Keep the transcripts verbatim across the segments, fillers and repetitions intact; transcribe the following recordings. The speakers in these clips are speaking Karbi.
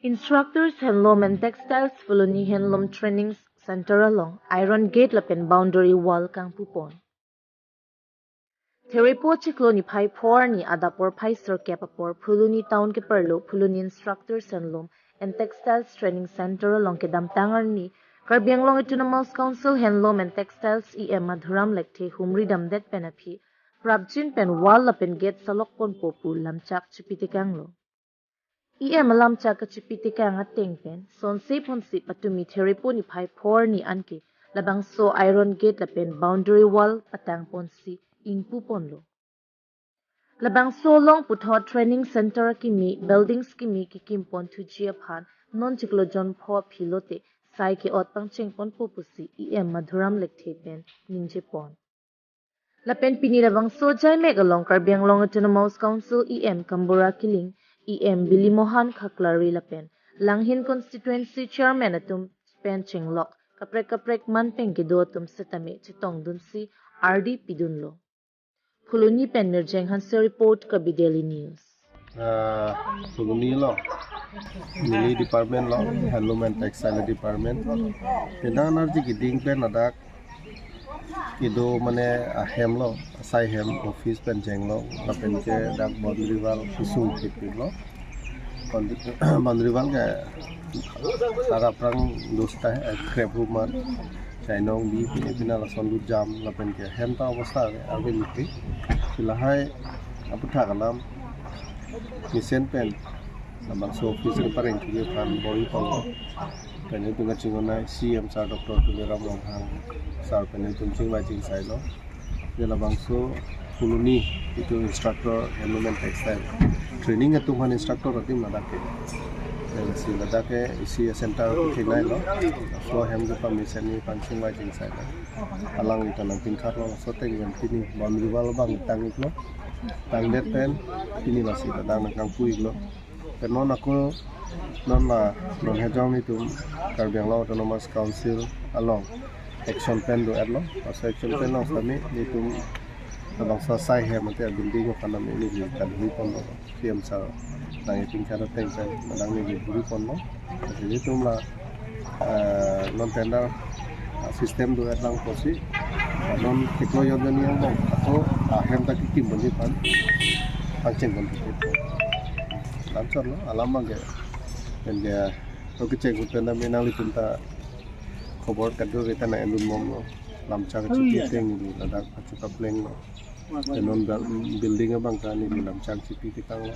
Instructors Handloom and Textiles Phuloni Handloom Training Center along iron gate lapen boundary wall kangpupon. Therepo chiklo niphai pho arni adap porphai sirkep apor Phuloni town keparlo Phuloni Instructors Handloom and Textiles Training Center along kedamtang arni Karbi Anglong Autonomous Council Handloom and Textiles E M Madhuram Lekthe humri damdet pen aphi prapjin pen wall lapen gate salok ponpo pu lamchak chipitekanglo. E M alamchak kachipitekang ateng pen sonse ponsi patumi Therepo niphai pho arni anke labangso iron gate lapen boundary wall patangponsi ingpuponlo. Labangso along puthot training center akimi, buildings kimi kikimpon thuji aphan non chiklo jon pho aphi lote sai ke-ot pangchengponpo pusi E M Madhuram Lekthe pen ningjepon. Lapen pini labangso jaimek along Karbi Anglong Autonomous Council E M Kambura Killing, E M Bili Mohan Khaklari lapen Langhin Constituency Chairman atum pen chenglok kaprek kaprek man pen kedo atum setame chetongdunsi ardi pidunlo. Phuloni pen Mirjeng Hanse report, Karbi Daily News. Ah, Phuloni lo, neli department lo, handloom and textile department. Penang energy keding pen ladak kedo mane ahem lo, asai hem office pen jenglo, lapen ke dak boundary wall kusung kipik lo. Boundary, boundary wall ke arap rang dosta hai, eh, krep human. Chainong bi pine pina lason lut jam, lapen ke hem ta obostha ave, ave miti. Lahai aputhak alam mesen pen labangso office ke pareng kiri aphan bor-iponlo. Pen itum kachinghon nai C M sir Doctor Tuliram Ronghang sir pen itum chingvai chingsailo. Je labangso Phuloni itum instructor handloom and textile training atum aphan instructor adim ladak ke. Lasi ladak ke isi center ke thinai lo. So hem ke pamesen ni pangchingvai chingsailo. Alanglitum nangpingkhatlo, laso ateng pen pini boundary wall abang tang-iklo. Tangdet pen pini lasi ladak nangkangpu-iklo. Pen non ako non la non hejong itum Karbi Anglong Autonomous Council along action plan do-etlo. Laso action plan along sami itum labangso asai hem mate building aphan nami neli kaduri ponlo. C M sir nangpingkhat ateng pen madang neli duri ponlo. Jadi itum la, eh, non tender, ah, system do-et lang pusi, ah, non chiklo jon jon ni angbong ako, ah, hem ta kikim ponji aphan pangchengpon pusi. Lamchot lo, alam abang ke, pen ke, to kecheng pen nami nanglitum ta khobor kadokave ta nang-endun bomlo. Lamchak chipi ateng neli ladak pachu kaplenglo. Pen non buil-, building abang ta neli lamchak chipitekanglo.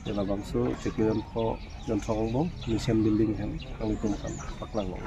Je labangso chiklo jon pho, jon thong angbong mesen building hem nanglitum aphan paklanglo.